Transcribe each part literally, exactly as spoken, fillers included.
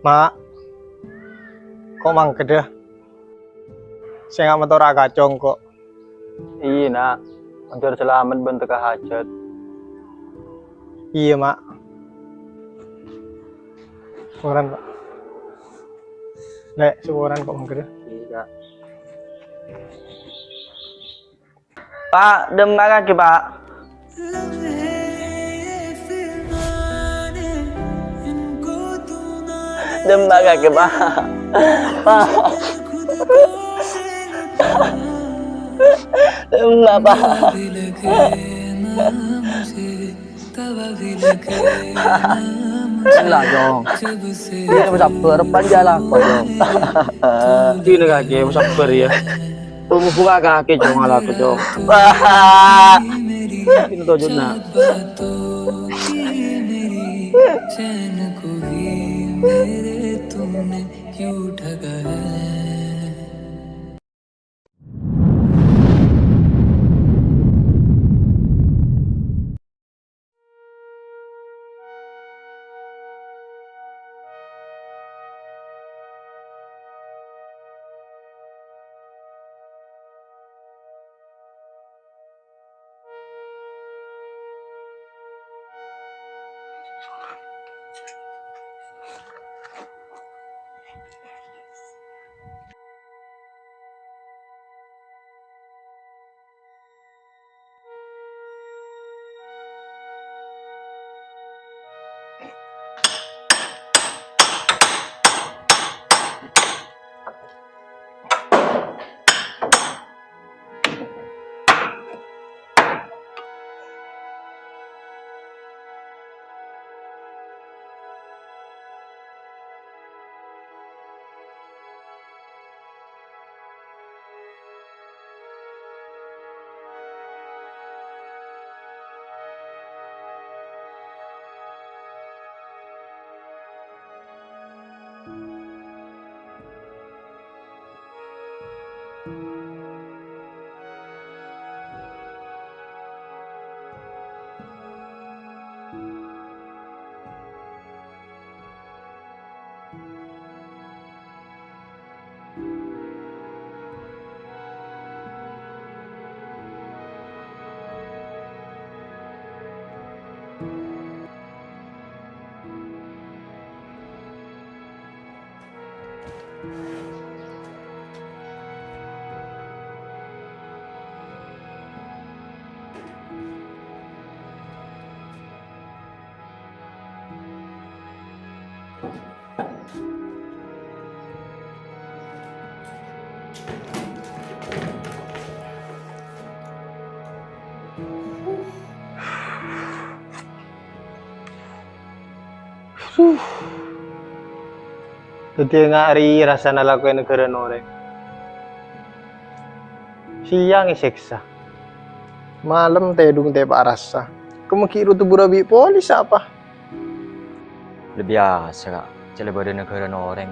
Ma', ko' mangkèdhâ? Sènga' matora ka cong, ko'. Iyâ, Na'. Mandhâr salamet bân tekka hajhât. Iyâ, Ma'. Saporana, Pa'. Lè', saporana ko' mangkèdhâ. Iyâ, Ka'. Pa', dâmma kakè, Pa'. Dâmma kakè, Pa'. Pa'. Dâmma, Pa'. Ella, Cong. Iyâ, sabbhâr, panjhâlâ, Cong. Dinah kakè, sabbhâr, yâ. Tunggu buka kakè, Cong, ala aku, Cong. Wah. Ini tojuna. Dhâddhi enga' arèya rassana lako è naghârâna orèng. Sèyang èsèksa. Malem tèdung tèpa' rassa. Kemma ghi' ro tebur abi' polis apa? La biyasa, Ka'. Cè' la bâdâ naghârâna orèng.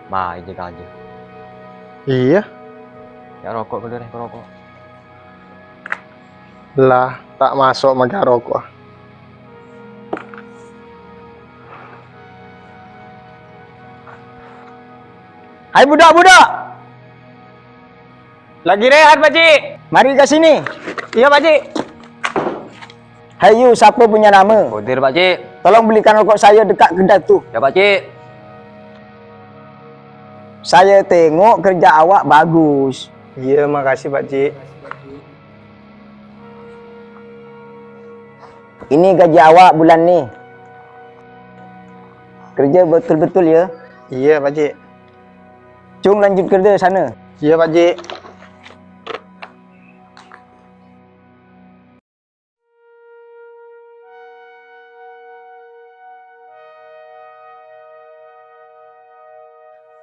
Maè jâ-kajâ. Iyâ. Yâ, roko' ghâllu rè, roko'. Lah, ta' maso' maka roko'a. Hai, budak-budak! Lagi rehat, Pak Ji. Mari ke sini. Iya, Pak Ji. Hai, Yu, siapa punya nama? Kodir, Pak Ji. Tolong belikan rokok saya dekat kedai tuh. Ya, Pak Ji. Saya tengok kerja awak bagus. Iya, makasih, Pak Ji. Ini gaji awak bulan ni. Kerja betul-betul ya. Iya, Pak Ji. Cung lanjut kerja sana. Iya, Pak Ji.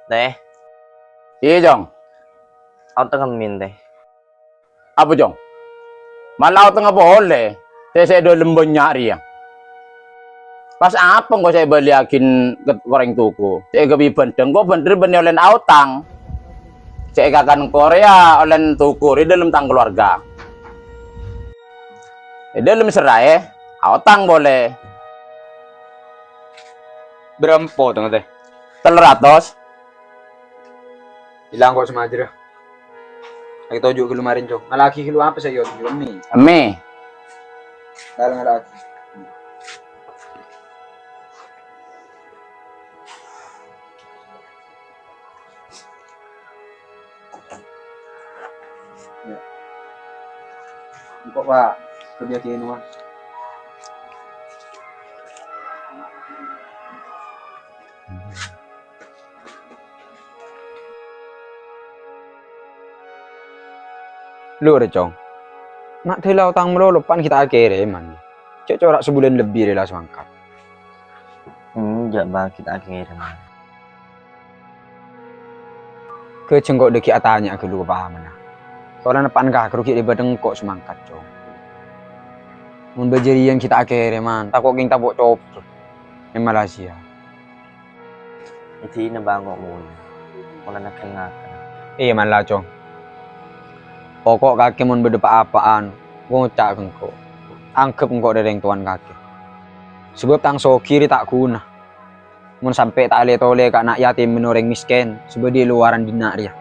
Teh. Iya, Cong. Aoteng min, Teh. Apa, Cong? Mala aoteng apa polè? Teh sè dâlem bânnya' rèya. Pas apa engko' sè èbâliyaghi ka orèng toko? Sè èghâbây bhândhâng, engko' bhender bânnè ollèna aotang. Sè èkakan Korea ollèna toko rè dâlem tang kalowarga. È dâlem sèraè, aotang polè. Bârâmpa otangnga, Teh? Tello ratos. Ilang kok semajra. Lagi toju' ghâllu marèn, Cong. Ngala'aghi ghâllu apa sè èyojhuwâ, Mi? Emmè. Dal ngala'aghi. Ya. Engko', Pak. Kerja di Inua. Lu, rè, Cong. Na' dâla otang malolo pan ghi' ta' akèrèman. Cè' cora' sabulân lebbi rè la samangkat. Enjâ', Bâ, ghi' ta' akèrèman. Ghâjeng ko' dâgghi' atanya'a ghâllu ka pamanna. Polana pan kakè ghi' lèbât engko' samangkat, Cong. Mon bâjâriyân ghi' ta' akèrèman, tako' kèng tapo' cobâ è Malaysia. Èdhina bâ' engko' molè, polana ghâllu ngakana. Iyâ, man la, Cong. Poko' kakè mon bâdâ pa-apa'an, ngoca' ka engko'. Angghep engko' dâ' rèng towan kakè. Sabâb tang soghi rè ta' ghuna. Mon sampè' ta' lè-tolè ka ana' yatim bân orèng mèskèn sè bâdâ è lowaran dinna' rèya.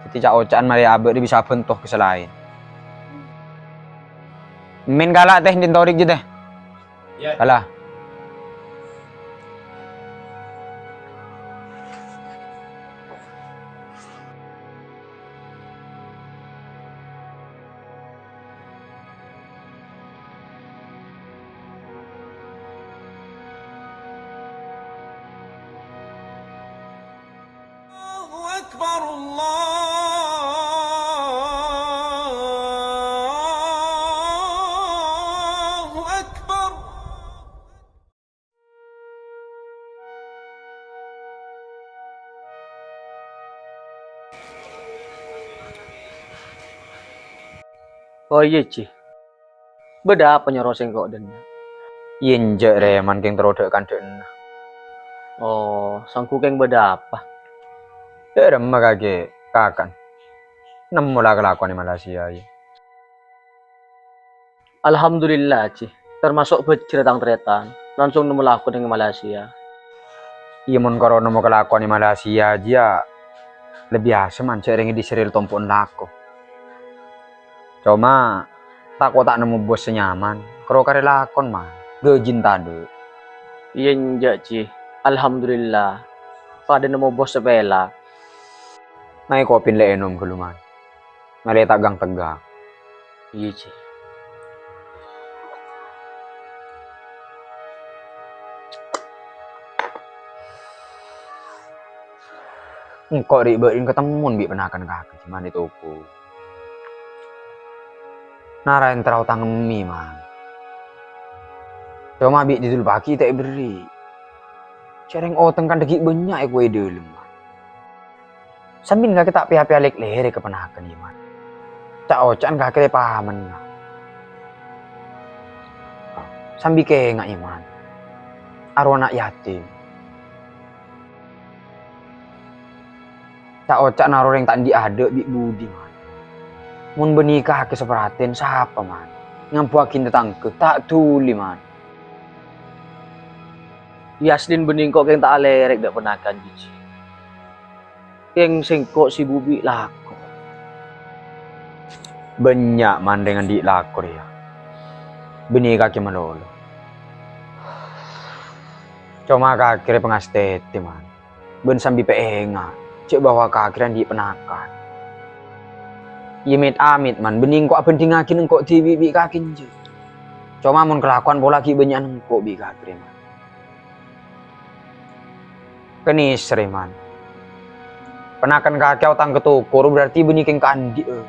Dhâddhi ca'-oca'an marè abâ' rè bisa bhânto ka sè laèn. Mèn kala' tè, din torik jâ tè. Iyâ. Kala'. الله أكبر، الله أكبر. Oh, iyâ, Ji. Bâdâ apa nyoro sèngko' dâ'enna'? Iyâ, enjâ', rè, man kèng terro dâ'-kandâ'ânna. Oh, sangghu kèng bâdâ apa? Dâ' remma kakè, kakan. Nemmo la kalakowan è Malaysia, iyâ. Alhamdulillah, Ji. Termasuk bhâjhrâ tang tarètan, langsung nemmo lakon è Malaysia. Iyâ, mon karo nemmo kalakowan è Malaysia, Ji, yâ, lebbi asè, man, jhâ' rèng è Israel tompo'na lako. Coma, tako' ta' nemmo bos sè nyaman, karo karè lakon, man. Gajina tadâ'. Iyâ, enjâ', Ji. Alhamdulillah. Padâ nemmo bos sè pèlak. Naè kopi lè ènom ghâllu, man. Malè ta' gang-teggang. Iyâ, Ji. Engko' rè' bâ'na katemmon bi' panakan kakè, Ji, man, è toko. Nara èntara otang emmè, man. Coma bi' didul pagi ta' èberri'. Jhâ' rèng otang kan dâgghi' bânnya' è kowa è dâlem, man. Sambi kakè ta' pèya-pèya lèk-lèrèk ka panakan, yâ, man. Ca'-oca'an kakè rè pamenna. Sambi kènga', yâ, man. Arowa ana' yatim. Ca'-oca'an arowa rèng ta' andi' adâ' bi' budi, man. Mon bânnè kakè sè parhatèn, sapa, man? Ngambuwâghi tatangghâ, ta' dhuli, man. Yaslin bânnè engko' kèng ta' alèrèk dâ' panakan, Ji. Kèng sèngko' sibuk bi' lako. Bânnya', man, rèng andi' lako rèya. Bânnè kakè malolo. Coma kakè rè pangastètè, man. Bân sambi pèènga', jhâ' bahwa kakè rè andi' panakan. Yâ, mèt-amèt, man, bânnè engko' abhândhingngaghi engko' dhibi' bi' kakè, enjâ'. Coma mon kalakowan pola ghi' bânnya'an engko' bi' kakè rè, man. Kènèsrè, man. Panakan kakè otang ka toko, berarti bânnè kèng kaandi'â.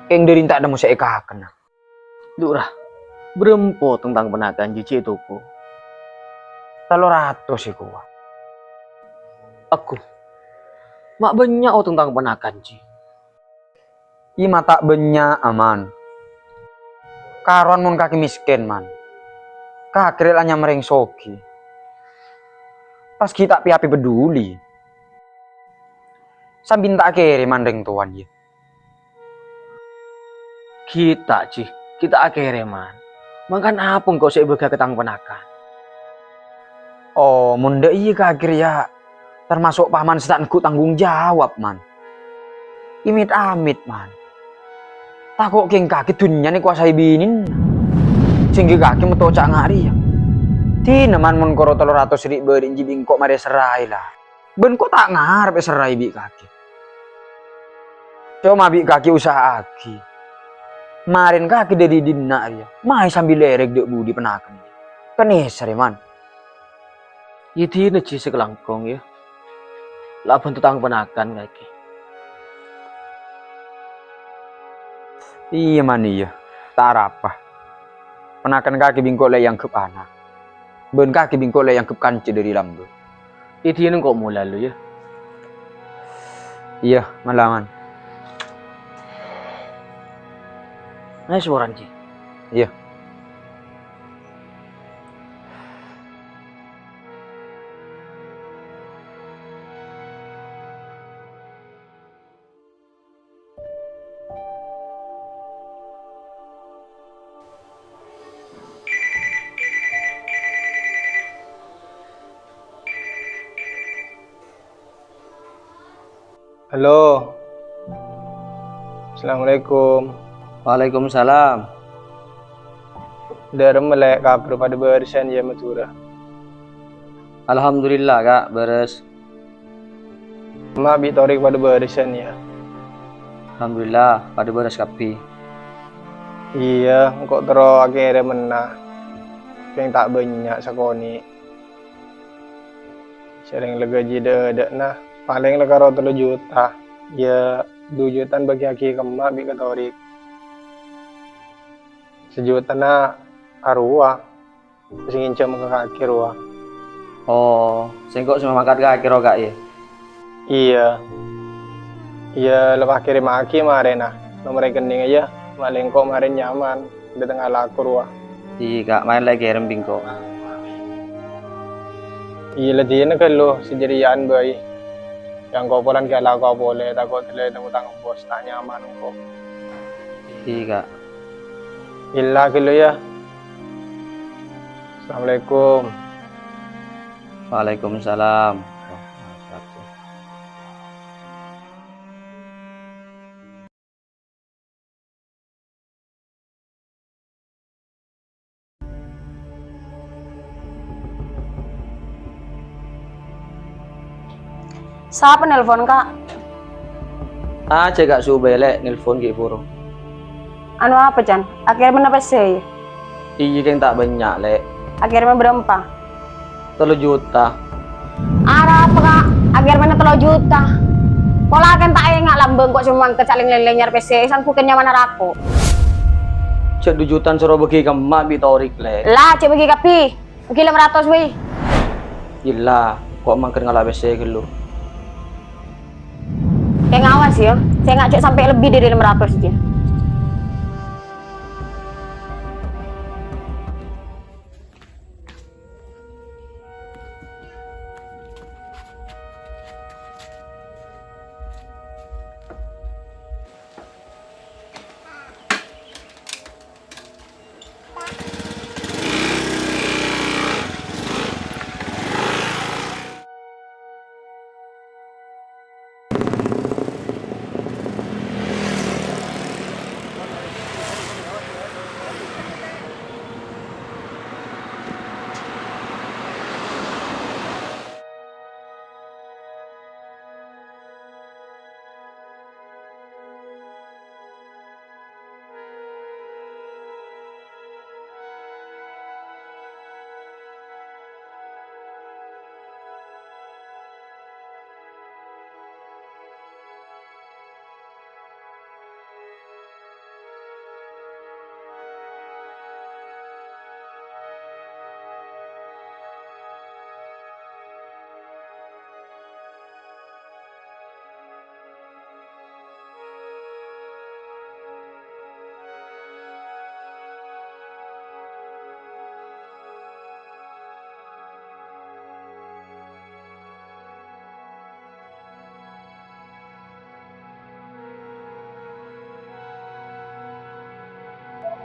Kèng dâri ta' nemmo sè èkakana. Lurah, bârâmpa otang tang panakan jhâ' è toko? Tello ratos è kowa. Agghu, ma' bânnya' otang tang panakan, Ji. Yâ, ma' ta' bânnya', man. Karowan mon kakè mèskèn, man. Kakè rè la nyamana rèng soghi. Pas ghi' ta' pèya-pèya peduli. Sambi ta' akèrè, man, rèng towan, yâ. Ghi' ta', Ji. Ghi' ta' akèrè, man. Mangkana apa engko' sè èbâgâ ka tang panakan? Oh, mon dâ' iyâ kakè rèya tamaso' paman sè ta' nèngghu tanggung jawab, Man. Imit-amit, Man. Tako' kèng kakè dhunnyana èkobâsai binèna. Sèngghâ kakè metto ca' nga' rèya. Dinah, Man, mon koro tello ratos rè' bâri' jiyâ bi' engko' marè èserraè, la. Bân ko' ta' ngarep èserraè bi' kakè. Coma bi' kakè usaha'aghi. Marèn kakè dâri dinna' rèya, mayu sambi lèrèk dâ' budi panaken. Kennèng sè rè, Man. Yâ dinah jiyâ sè kalangkong, yâ. La abhânto tang panaken kakè. Iyâ, Man, iyâ. Ta' arapa. Panaken kakè bi' engko' la èangghep ana'. Bân kakè bi' engko' la èangghep kanca dâri lambâ'. Yâ dinah engko' mola lu, yâ. Iyâ, mala, Man. Ayo, saporana, Ji. Iyâ. Halo. Assalamualaikum. Waalaikumsalam. Dâ' remma, Lè', kabhâr padâ bârâsân, yâ, Madhurâ? Alhamdulillah, Ka', bârâs. Emma' bi' Torik padâ bârâsân, yâ? Alhamdulillah, padâ bârâs kabbhi. Iyâ, engko' terro akèrèmana. Kèng ta' bânnya' sakonè'. Sèrèng la ghâji dâ'-adâ'na, palèng la karo tello juta. Yâ, du jutaan bâgiyâghi ka emma' bi' ka Torik. Sajutana arowa. Sè ngènjhâm ka kakè rowa. Oh, sèngko' sè mamangkat kakè rowa, Ka', yâ? Iyâ. Iyâ, la pakèrèmaghi marèna. Nomer rèkenningnga, yâ. Malèngko' marèn nyaman. Dâteng alako rowa. Iyâ, Ka', marèn la èkèrèm bi' engko'. Iyâ, la dinah ghâllu, sè jârèya'an bhâi. Yâ, engko' polana ghi' alako polè, tako' dâlâ tang-otang bos, ta' nyaman engko'. Iyâ, Ka'. Ella ghâllu, yâ. Assalamualaikum. Waalaikumsalam. Sapa nelpon, Ka'? Ajâ, Ka', Subay, Lè', nelpon ghi' buru. Anu apa, Can? Akèrèmana pèssè, yâ? Iyâ, kèng ta' bânnya', Lè'. Akèrèmana bârâmpa? Tello juta. Arapa, Ka'? Akèrèmana tello juta. Pola kèng ta' enga' lambâ' engko' sè mamangkat salèng-lèlèng nyarè pèssè, sangghu kèng nyamana rako. Jhâ' du jutaan soro bâgi ka emma' bi' Torik, Lè'. La, jhâ' bâgi kabbhi. Bâgi lèma ratos bhâi. Ella, ko' mangkat ngala' pèssè ghâllu. Kèng awas, yâ. Sènga' jhâ' sampè' lebbi dâri lèma ratos, yâ.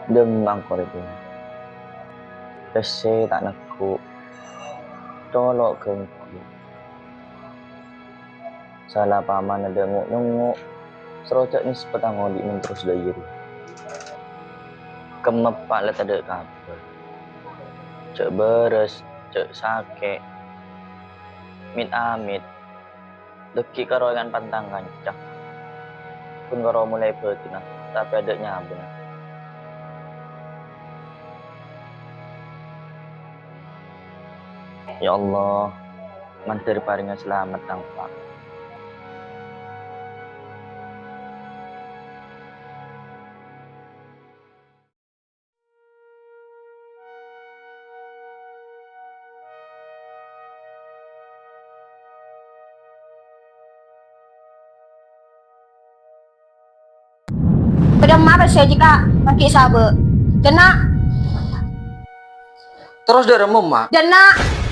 Dhâmmang korèdhing. Pèssè ta' nèngghu. Colo' ghânggu. Sala pamana dâ' ngo'-nyongo', soro jhâ' nèspettang odi' mon terros dâ' iyâ rèya. Kemmeppa' la tadâ' kabhâr. Jhâ' bârâs, jhâ' sakè'. Mit-amit. Dâgghi' karowangan pantang kanca. Pon karo molaè bâdina, tapè adâ' nyabâna. Ya Allah, mandhâr parènga salamet tang Pa'. Padâ emma' pèssè jika paghi' sabâ'. Denna'. Terros dâ' remma, Ma'? Denna'.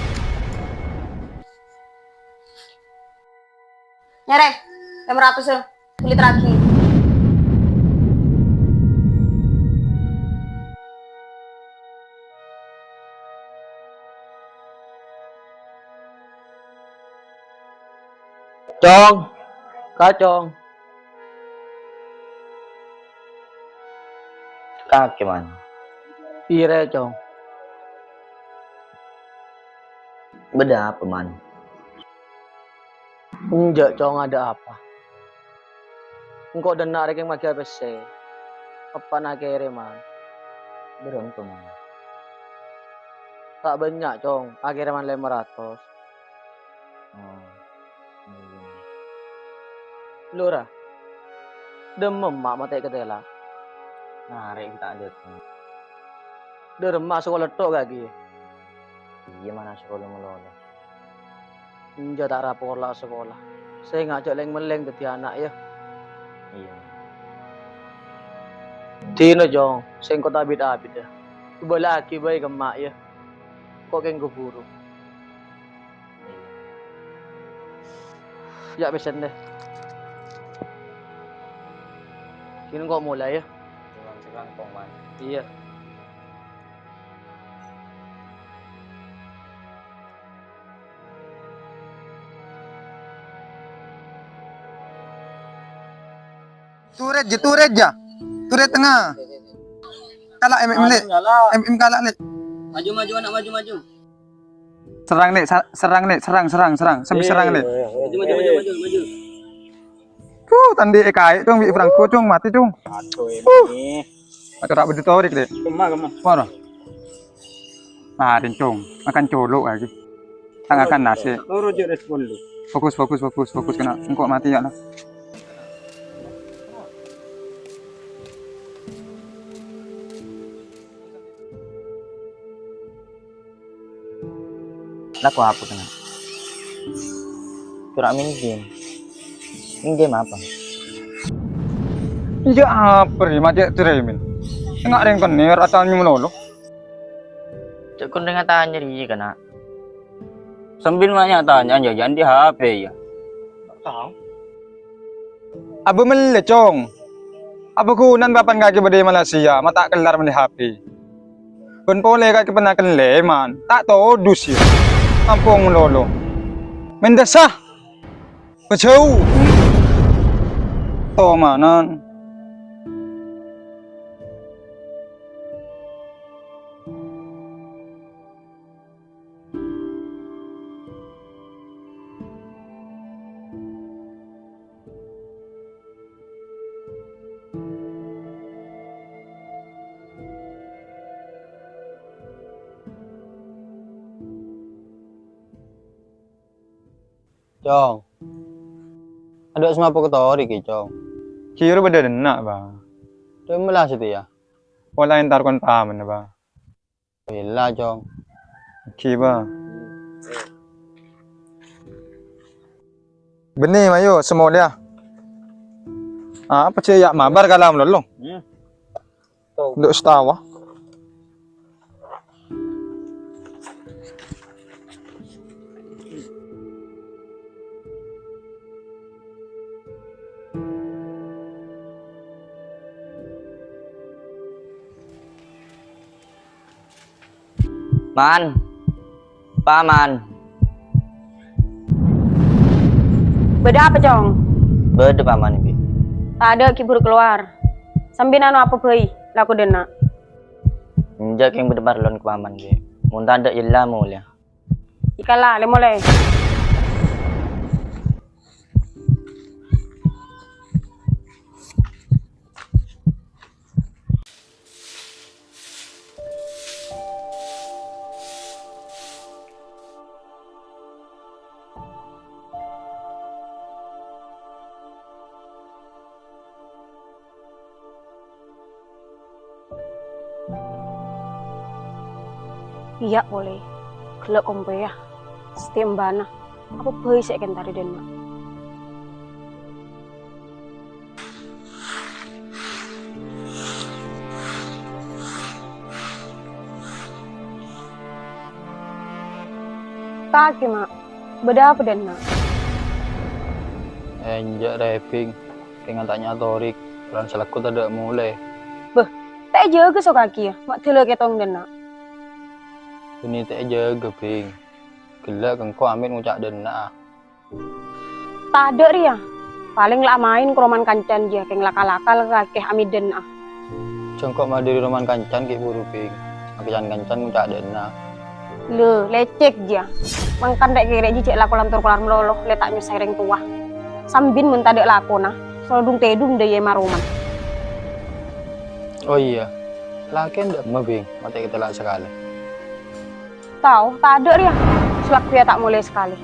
Nyarè, lèma ratos, sulit ragi. Cong, Kacong. Kakè, Man. Pèra', Cong? Bâdâ apa, Man? Enjâ', Cong, adâ' apa. Engko' denna' rèkèng maghi pèssè. Eppa'na kèrèman. Bârâmpa, Man? Ta' bânnya', Cong. Akèrèman lèma ratos. Oh, iyâ. Lora. Dâ' remma ma' matè katèla. Narè' ghi' ta' dâteng. Dâ' remma sakola tho' ghi. Iyâ, mana sakola malolo. Enjâ' ta' rapola sakola. Sènga' jhâ' lèng-mellèng dhâddhi ana', yâ. Iyâ. Dina, Cong, sèngko' ta' bit-abit, yâ. Bâlâ'aghi bhâi ka emma', yâ. Ko' kèng buru. Iyâ. Yâ, pèssèna. Kèng ko' molaè, yâ. Iyâ. Turèt jâ, turèt jâ. Turèt tengnga. Kala' M M, Lè'. M M kala', Lè'. Maju, maju, anak, maju, maju. Serrang, Lè', sa-, serrang, Lè', serrang, serrang, serrang. Sambi serrang, Lè'. Maju, maju, maju, maju, maju. Huh, tandhi èkaè', Cong, bi' Franco, Cong, matè, Cong. Aduh, ini. Aduh, ta' bâdâ torèk, Lè'. Kemma, kemma. Mara. Nah, Cong, makan colo' lagi. Tang akan nasi. Loro jhâ' respon lu. Fokus, fokus, fokus, fokus kena. Engko' matè, yâ, lah. Lako apa kena? Cora' minjem. Minjem apa? Enjâ' apa rè, ma' cè' cermin. Enga' rèng kennèr atanya malolo. Cè' kun rèng atanya rè kena. Sambil ma' nya-tanya, jhâ' jhân di H P, yâ. Abâ mellè, Cong. Abâ ghunana bâpana kakè bâdâ è Malaysia, ma' ta' kellar mellè H P. Bân polè kakè pernah kellè, man. Ta' todus, yâ. Ampon malolo. Mènta sah. Pajhâu. Tomanan. Cong. Adhu, sè mabuk torè kè, Cong. Kèra bâdâ dhinna', Bâ. Dhu, mala satèya. Pola entar kon pamana, Bâ. Bella, Cong. Oke, Bâ. Bânnè, mayu, sè molèya. Apa sè yâ mabar kalam lolo? Hmm. Dhu, setawa. Man. Pa, Man. Bâdâ apa, Cong? Bâdâ, Paman, Bi. Tadâ', ghi' buru kalowar. Sampèyan anu apa bhâi lako dâ' enna'? Enjâ' kèng bâdâ parlona ka Paman, Bi. Mon tadâ', yella molè. Èkala, lè-molè. Iyâ, polè. Ghellâ' kompoyya. Satèya embâna. Apa bhâi sè èkèntara dâ' enna'? Kakè, Ma'. Bâdâ apa dâ' enna'? Enjâ', Rè, Bhing. Kèng ta' nyatorè, polana salako tadâ' molè. Bâh, ta' èjâgâ so kakè, yâ? Ma' dâlâ kètong dâ' enna'. Bânnè ta' èjâgâ, Bhing. Ghellâ' kèng engko' amèt ngoca' dâ' enna'a. Tadâ' rèya. Palèng la amaèn ka romana kancana jiyâ, kèng la kal-akal kakè amèt dâ' enna'a. Jhâ' engko' madhâri romana kancana ghi' buru, Bhing. Makè can-kancana ngoca' dâ' enna'. Lè, lècèk jiyâ. Mangkana rè'-kèrè' jiyâ jhâ' la kolantor kolar malolo, lè ta' nyosaè rèng towa. Sampèyan mon tadâ' lakona, soro dung-tèdung dâ' iyâ maroma. Oh iyâ, lakèna dâ' emma, Bhing, matè katella' sakalè. Tao, tadâ' rèya. Salako iyâ ta' molè sakalè.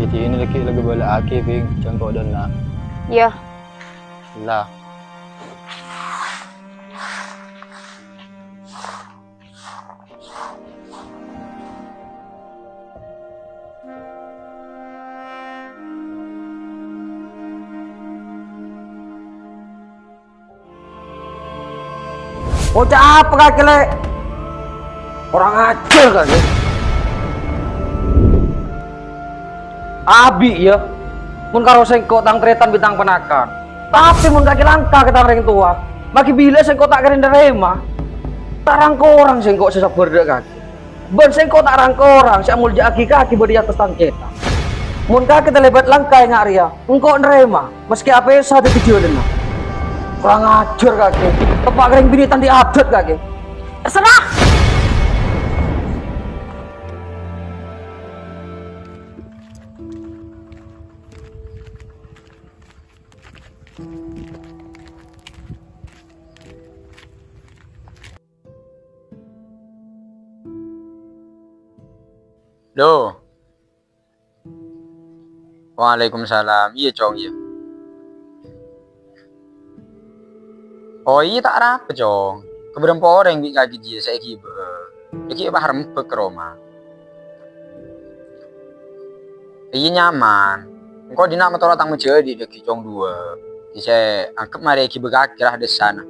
Jadi ini lagi, lagi bâlâ'aghi, Bhing, jhâ' engko' dâ' enna'. Iyâ. La. Oca' apa kakè, Lè'? Korang ajhâr kakè. Abi', yâ. Mon karo sèngko' tang tarètan bi' tang ponakan. Tapè mon kakè langka ka tang rèng towa, maghi bilâ sèngko' ta' kèra narèma. Ta' rang-korang sèngko' sè sabbhâr dâ' kakè. Bân sèngko' ta' rang-korang sè amolja'aghi kakè bâdâ è attas tang kètab. Mon kakè talèbât langka enga' rèya, engko' narèma, maskè apèsa dâddhi jhâlânna. Korang ajhâr kakè, teppa' ka rèng binè' ta' andi' adat kakè. Terserah! Lo. Waalaikumsalam. Iyâ, Cong, iyâ. Oh, iyâ, ta' arapa, Cong. Kabârâmpa orèng bi' kakè jiyâ sè èghibâ. Èghibâ harembhâk ka roma. Iyâ, nyaman. Engko' dinna' matora tang majhâdhi' dâggi' cong duwâ'. Sè anggep marè èghibâ kakè ra dâssana.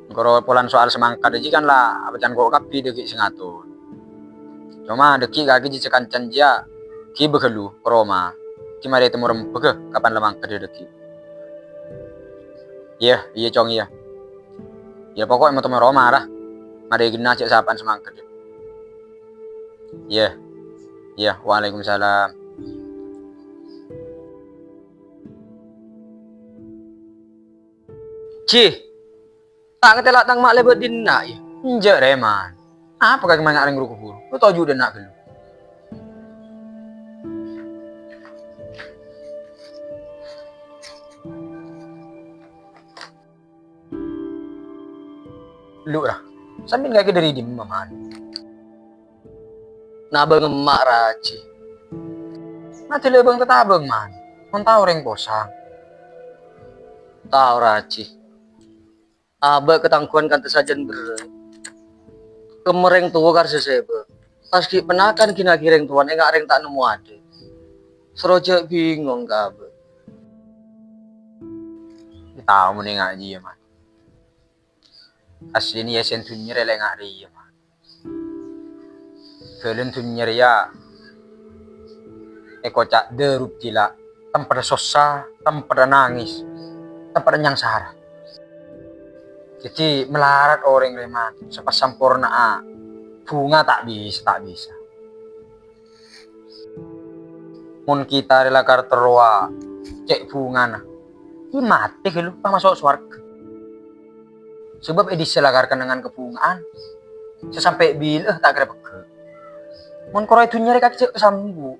Engko' ro polana soal samangkat jiyâ kan la apacan ko' kabbhi dâggi' sè ngator. Coma dâggi' kakè jiyâ sakancana jiyâ ghibâ ghâllu ka roma. Ghi' marè temmo rembhâghâ kapan la mangkadhâ dâggi'. Iyâ, iyâ, Cong, iyâ. Iyâ, pokok èmo temmo roma ra. Marè ghenna jhâ' sapa'an samangkadhâ. Iyâ. Iyâ, waalaikumsalam. Ji, ta' ngatela' tang ma' lèbât dinna', yâ? Enjâ', Rèman. Apa kakè mangka' rèng ru-kuburu? Lu toju' dinna' ghâllu. Lu, ra. Sampèyan kakè dâri dimma, Man? Nabâng emma', ra, Ji. Ngadhâlâ bâng-tatabâng, Man. Mon tao orèng posang. Tao, ra, Ji. Abâ' katangguhan kantha sajân berrâ'. Kemma rèng towa kar sè sèbâ. Pas ghi' ponakan ghi' naghi rèng towana enga' rèng ta' nemmo adâ'. Soro jhâ' bingong ka abâ'. Tao mon enga' jiyâ, Man. Aslina yâ sèn dhunnya rè la enga' rèya, Man. Ghâlân dhunnya rèya èkoca' dârup gila, tempadhâ sossa, tempadhâ nangès, tempadhâ nyangsara. Dhâddhi malarat orèng, Rèman, sè pas samporna'a bhunga ta' bisa, ta' bisa. Mon kita rè lakar terrowa cè' bhungana, ghi' matè ghâllu, pas maso' sowarghâ. Sabâb è dhisa lakar kennengngan kabhunga'an, sè sampè' bilâ'â ta' kèra pegghâ'. Mon karo è dhunnya rè kakè jhâ' kasambu'.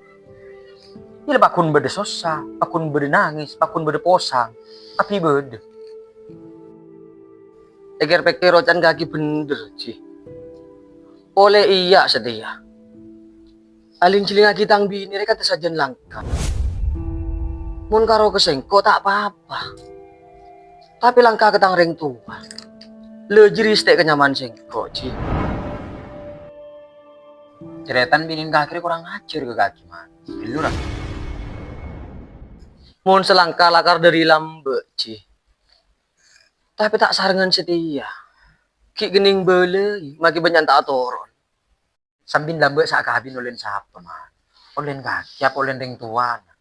Iyâ la paggun bâdâ sossa, paggun bâdâ nangès, paggun bâdâ posang, kabbhi bâdâ. Èkèr-pèkkèr oca'na kakè bhendher, Ji. Polè iyâ satèya. Aling-jhilingngaghi tang binè rè kantha sajân langka. Mon karo ka sèngko' ta' pa-apa. Tapè langka ka tang rèng towa. La jârèya satèya kanyamanan sèngko', Ji. Carètana binèna kakè rè korang ajhâr ka kakè, Man. Ghâllu, ra. Mon salangka lakar dâri lambâ', Ji. Tapè ta' sarengngan satèya. Ghi' kennèng bâlâi, makè bânnya'na ta' atoron. Sambina lambâ' sakabin ollèna sapa, Man? Ollèna kakè apa ollèna rèng towana?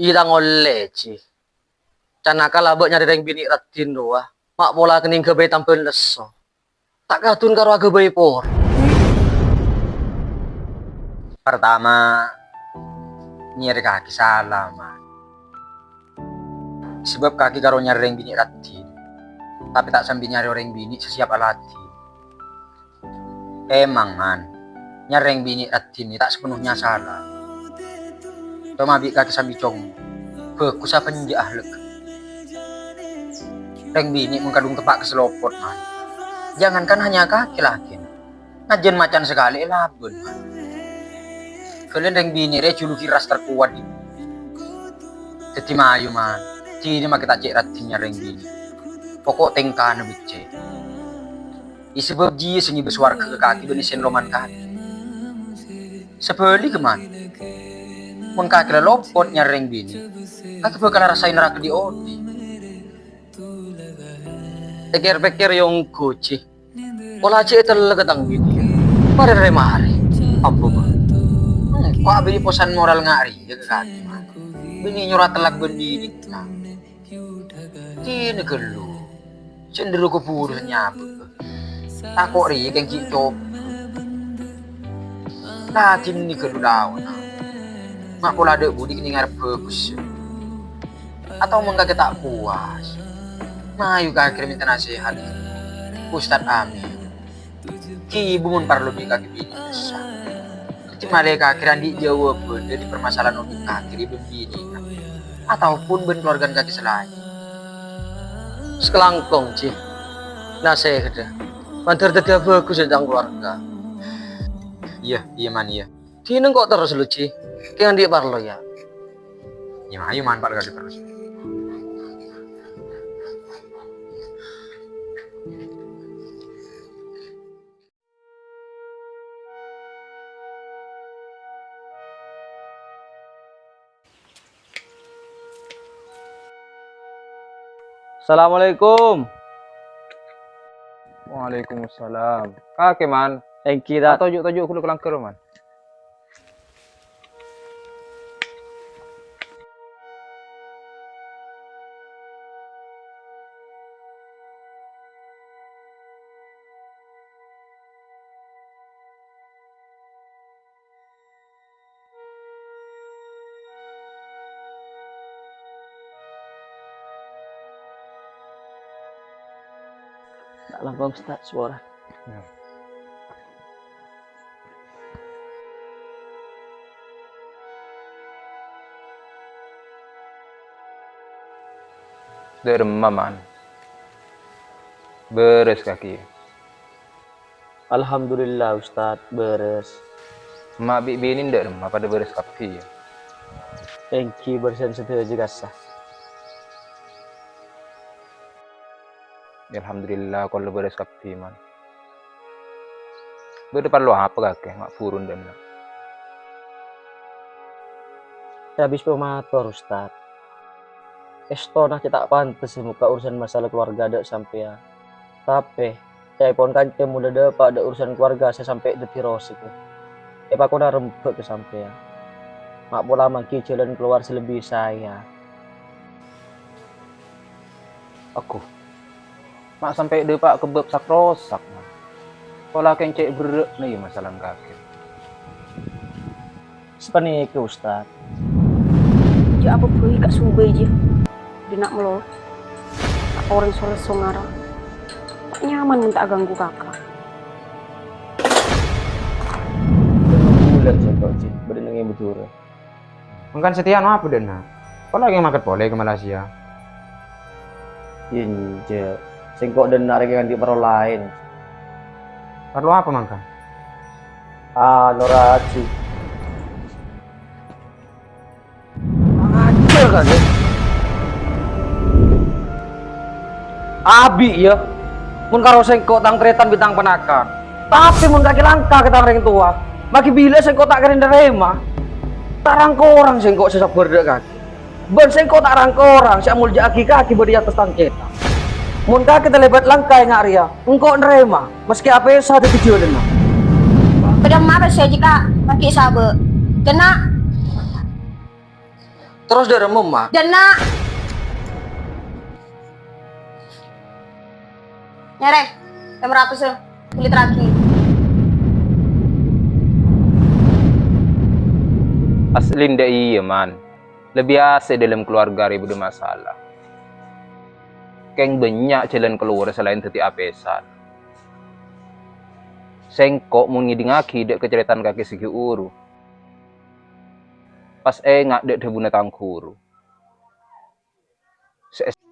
Iyâ, ta' ngollè, Ji. Can-, akalla abâ' nyarè rèng binè' raddhin rowa, ma' pola kennèng ghâbây tambhâna lesso. Ta' kadhun karo aghâbây pora. Partama, nyarè kakè sala, Man. Sabâb kakè karo nyarè rèng binè' raddhin, tapè ta' sambi nyarè orèng binè' sè siap aladhin. Emang, Man, nyarè rèng binè' raddhin ta' sapenuhnya sala. Coma bi' kakè sambi cong, bhâghussa bânnya' ahlak. Rèng binè' mon kadhung teppa' ka salopot, Man. Jangankan hanya kakè lakèna, najjhân macan sakalè èlabân, Man. Ghâllu rèng binè' rè èjhuluki ras terkuat, Ibu. Dhâddhi mayu, Man, dinah makè ta' cè' raddhin nyarè rèng binè'. Poko' tèngkana beccè'. Iyâ sabâb jiyâ sè ngibâ sowarghâ ka kakè bân èssèna loman kakè. Sabhâligghâ, Man, mon kakè la lopot nyarè rèng binè', kakè bhâkal arassa naraka dhi'-odhi'. Èkèr-pèkkèr yâ ongghu, Ji. Pola cè' ètellèk ka tang binè'. Marè rè-marè. Apa, Bâ? Hmm, ko' abinè posan moral nga' rèya ka kakè, Man. Binè nyoro atellak bân binèna. Dinah ghâllu. Sè ènderro kabhuru sè nyabâ. Tako' rèya kèng ghi' coba. La dinah ghâllu laona. Ma' pola dâ' budi kennèng arep bhâghus. Atau mon kakè ta' puas, mayu kakè mènta nasèhat. Ustad Amin. Ghi' bu mon parlo bi' kakè binè' kassa. Dhâddhi malè kakè andi' jâwâbhân dâri parmasalahan odhi' kakè rè bân binèna, ataupun bân kalowargana kakè sè laèn. Sakalangkong, Ji. Nasèhaddhâ. Mandhâr dhâddhiyâ bhâghus è tang kalowarga. Iyâ, iyâ, Man, iyâ. Dinah ko' terros lu, Ji. Kèng andi' parlo, yâ. Iyâ, ayo, Man, parlo kakè terros. Assalamualaikum. Waalaikumsalam. Kakè, Man. Èngghi, Tad. Toju'-toju' ghâllu ka langghâr, Man. Ta' langkong, Ustad, sapora. Yâ. Dâ' remma, Man? Bârâs kakè? Alhamdulillah, Ustad, bârâs. Emma' bi' binè dâ' remma padâ bârâs kabbhi, yâ? Èngghi, bârâsân sadhâjâ kassa. Alhamdulillah, kaulâ bârâs kabbhi, Man. Bâdâ parlo apa kakè ma' buru dâ' enna'? Abis pamator, Ustad. Èstona cè' ta' pantes mokka' urusan masalah kalowarga dâ' sampèyan. Tapè, ca'èpon kanca mon la dâpa' dâ' urusan kalowarga sè sampè' dâddhi rosek, èpakona rembhâk ka sampèyan. Ma' pola mangghi jhâlân kalowar sè lebbi saè. Agghu, ma' sampè' dâpa' ka bab sak-rosak, Man. Pola kèng cè' berrâ'na, yâ, masalana kakè. Sapanèka, Ustaz. Jhâ' apa bhâi, Ka' Subay, jiyâ. Dhinna' malolo. Ta' orèng soleh songarang. Ta' nyaman mon ta' aganggu kaka. Bulân sèngko', Ji. Bâdâ neng è Madhurâ. Mangkana satèya anu apa dâ' enna'? Pola ghi' mangkat polè ka Malaysia. Iyâ, enjâ'. Sèngko' dâ' enna' rèya andi' parlo laèn. Parlo apa mangkana? Ah, Nora Haji. Kurang ajar, kan, ya? Abi', ya. Mon karo sèngko' tang tarètan bi' tang ponakan. Tapè mon kakè langka ka tang rèng towa, maghi bilâ sèngko' ta' kèra narèma. Ta' rang-korang sèngko' sè sabbhâr dâ' kakè. Bân sèngko' ta' rang-korang sè amoljâ'aghi kakè bâdâ è attas tang cèta'. Mon kakè talèbât langka enga' rèya, engko' narèma, maskè apèsa dâddhi jhâlânna. Bâdâ emma pèssè jiyâ, Ka', maghi sabâ'. Dâ' enna'. Terros dâ' remma, Ma? Dâ' enna'. Nyarè, lèma ratos, kulâ terraghi. Aslina dâ' iyâ, Man. Lebbi asè dâlem kalowarga rèya bâdâ masalah. Kèng bânnya' jhâlân kalowarra salaèn dâddhi apèsan. Sèngko' mon ngèdingngaghi dâ' kacarètan kakè sè ghi' ghuru, pas enga' dâ' dhâbuna tang ghuru. Sè es-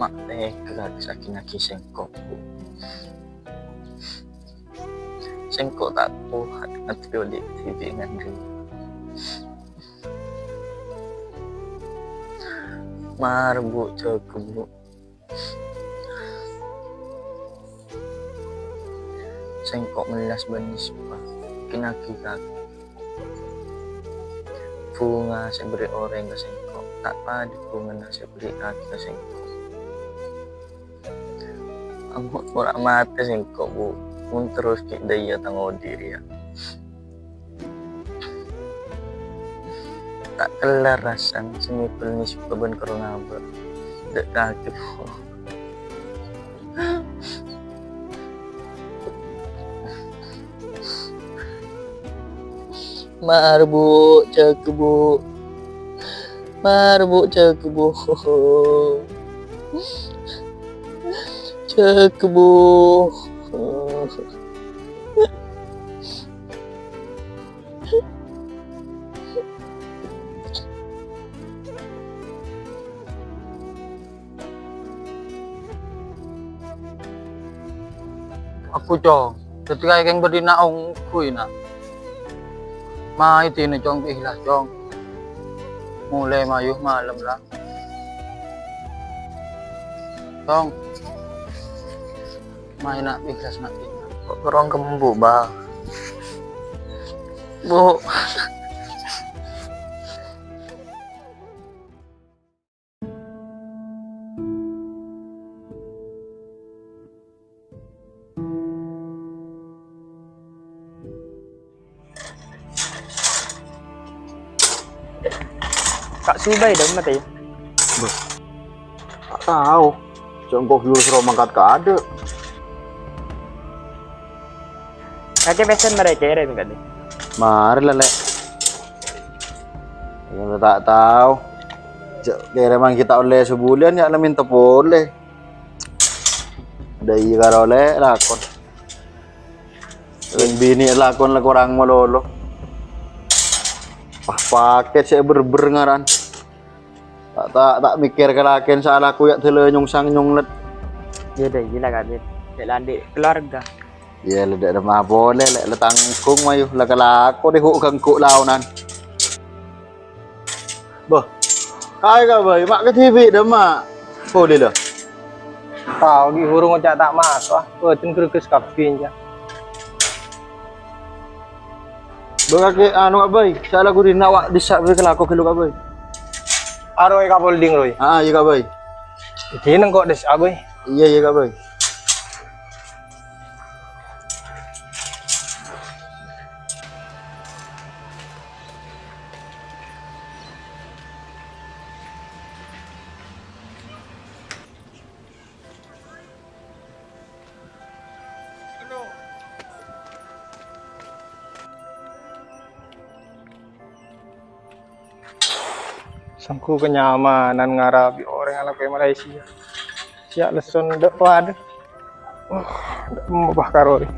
Ma' tega kakè sakèng aghi sèngko', Bu. Sèngko' ta' kowat ngadhebbhi odi' dhibi' ngan rèya. Mara, Bu, jâgâ, Bu. Sèngko' mellas bân Nispa, kèng aghi kakè. Bhunga sè èberri' orèng ka sèngko' ta' padâ bhungana sè èberri' kakè ka sèngko'. Ambu, mora matè sèngko', Bu, mon terros ghi' dâ' iyâ tang odi' rèya. Ta' kellar rassana sè ngèbâl Nispa bân karo ngabâ' dâ' kakè, Bu. Mara, Bu, jâgâ, Bu. Mara, Bu, jâgâ, Bu. Jâgâ, Bu. Aku, Cong. Dâddhi kakè kèng bâdâ na' ongghu, Na'. Maèdina, Cong, bi' ikhlas, Cong. Molè mayu malem, la. Cong. Maèna bi' ikhlas, Na'. Kok kerrong kembu, Bang? Bu. Ka' Subay dâ' emma, Tè? Bâh, ta' tao. Jhâ' engko' ghuru soro mangkat kaadâ'. Kakè pèssèna marè kèrèm, Ka', Tè? Marè la, Lè'. Iyâ, ta' tao. Jhâ' kèrèman ghi' ta' ollè sabulân, yâ la mènta polè. Dâ' iyâ karo Lè' lakon. Rèng binè' lakon la korang malolo. Wah, pakèt sè bher-bher ngaran. Ta', ta', ta' mèkkèr ka lakèn sè alako yâ dâlâ nyongsang nyonglet. Iyâ, dâ' iyâ la, Ka', Dit. Cè' la andi' kalowarga. Iyâ, la dâ' remma polè, Lè', la tangghung mayu, la kalako dâ' ghu'-ganggu' laonan. Bâh, Kaè, Ka' Bhâi, ma' kadhibi' dâ' emma'. Polè, la. Tao, ghi' buru ngoca' ta' maso', ah. Bâdân greges kabbhi, enjâ'. Bâ kakè, anu, Ka' Bhâi, sala ghu dinna' wa' dissa' bhâi kalako ghâllu, Ka' Bhâi. Aroy ka Polding, Roy. Ah, iyâ, Ka' Bhâi. Dinèng ko' dissa', Bhâi. Iyâ, iyâ, Ka' Bhâi. Sèngko' kanyamanan ngarabi orèng alako è Malaysia. Siya' lesson dâ' padâ. Wah, dâ' emma' bâ karori.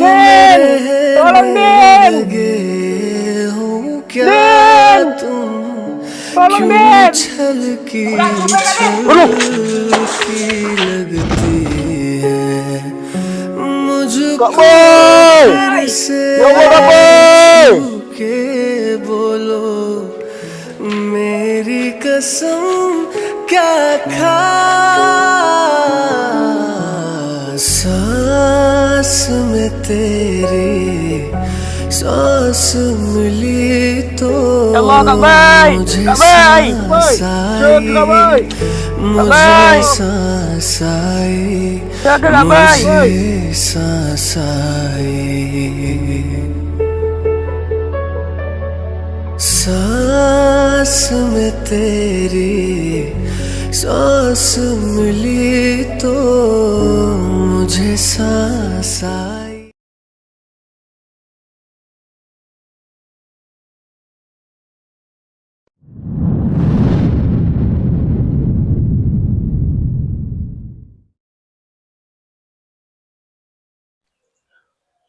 Din! Tolong, Din! Din! Tolong, Din! Aduh! Ka' Bhâi! Ya Allah, Ka' Bhâi! Ya Allah, Ka' Bhâi! Ka' Bhâi! Bhâi! Jaga, Ka' Bhâi! Ka' Bhâi! Jaga, Ka' Bhâi!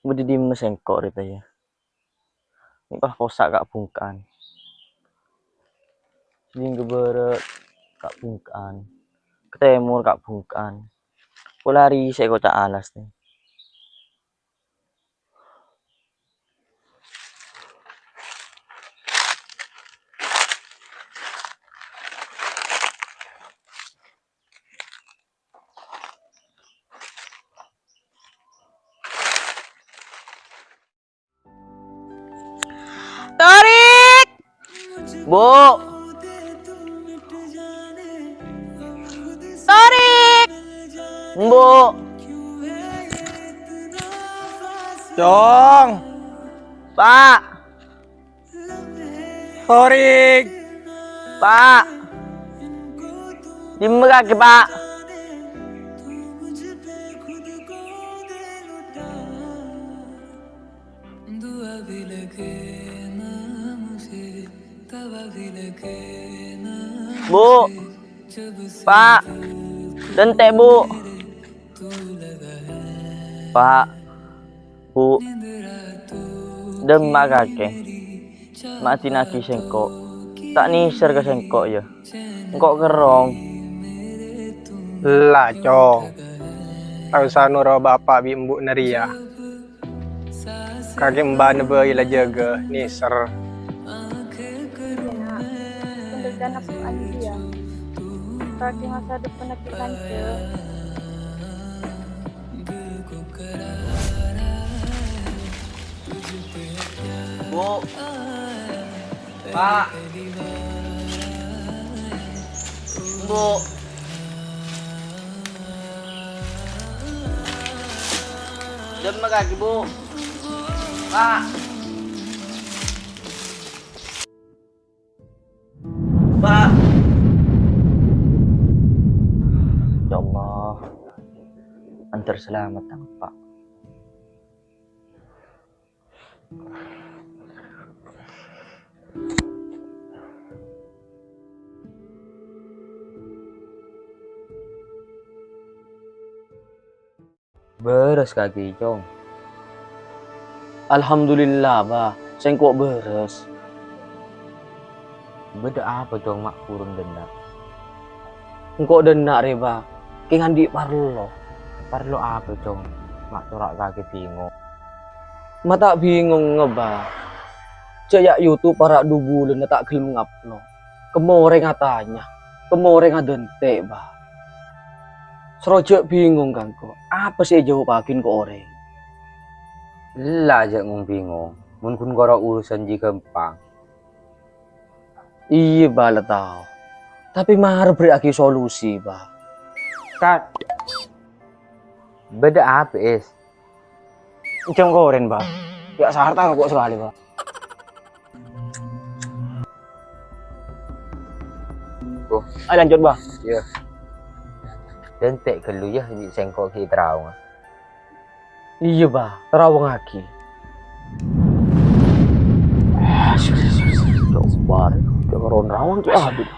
Bâdâ dimma sèngko' rèya, yâ? Engko' la possa' ka'-bhungka'an. Sèngko' bârâ' ka'-bhungka'an, ka tèmor ka'-bhungka'an. Pola rèya sè èkoca' alas, yâ. Torik! Bu! Torik! Embu! Cong! Pa'! Torik! Pa'! Dimma kakè, Pa'? Bu! Pa'! Dântè', Bu! Pa'! Bu! Dimma kakè? Ma' dina'aghi sèngko'. Ta' nèser ka sèngko', yâ. Engko' kerrong. La, Cong. Ta' osa noro' bapa' bi' embu'na rèya. Kakè embana bhâi la jâgâ, nèser. Iyâ, Nak. Penderitaan apa aja ya? Kakè masa depan lagi kanca. Bu. Pa'. Embu. Dimma kakè, Bu? Pa'. Pa'. Ya Allah. Entar salamet, Tang, Pa'. Bârâs kakè, Cong. Alhamdulillah, Bah, sèngko' bârâs. Bâdâ apa, Cong, ma' bhurung dânna'? Engko' dânna' rè, Bah, kèng andi' parlo. Parlo apa, Cong? Ma' cora' kakè bingong. Ma' ta' bingong, Bah. Jhâ' yâ' YouTube para' du bulân ta' ghellem ngupload. Kemma orèng atanya, kemma orèng adânte', Bah. Soro jhâ' bingong, Kangko. Apa sè èjâwâbâghi ka orèng? Ella jhâ' ngong-bingong. Mon ghun koro urusan jiyâ ghâmpang. Iyâ, Bah, la tao. Tapè mara berri'aghi solusi, Bah. Kat. Bâdâ apa, Is? Cong korèn, Bah. Yâ', sarta kok sakalè, Bah. Oh. Ayo lanjut, Bah. Iyâ. Dânte' ghâllu yâ, bi' sèngko' ghi' ètaraonga. Iyâ, Bah, taraowangaghi. Coba, jangan rawang ki, aduh.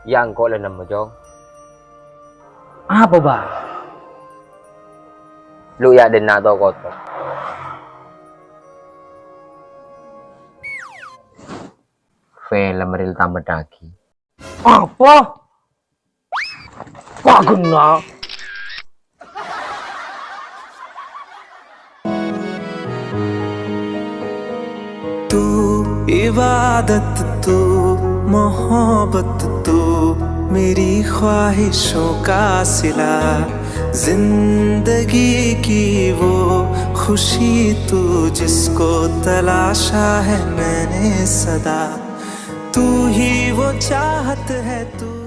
Yâ, engko' la nemmo, Cong. Apa, Bah? Lu yâ' dânna' to-koto. Film rèl tamataghi. Apa? Kaghenna. तू इबादत, तू मोहब्बत, तू मेरी ख्वाहिशों का सिला। जिंदगी की वो खुशी, तू जिसको तलाशा है मैंने सदा। तू ही वो चाहत है, तू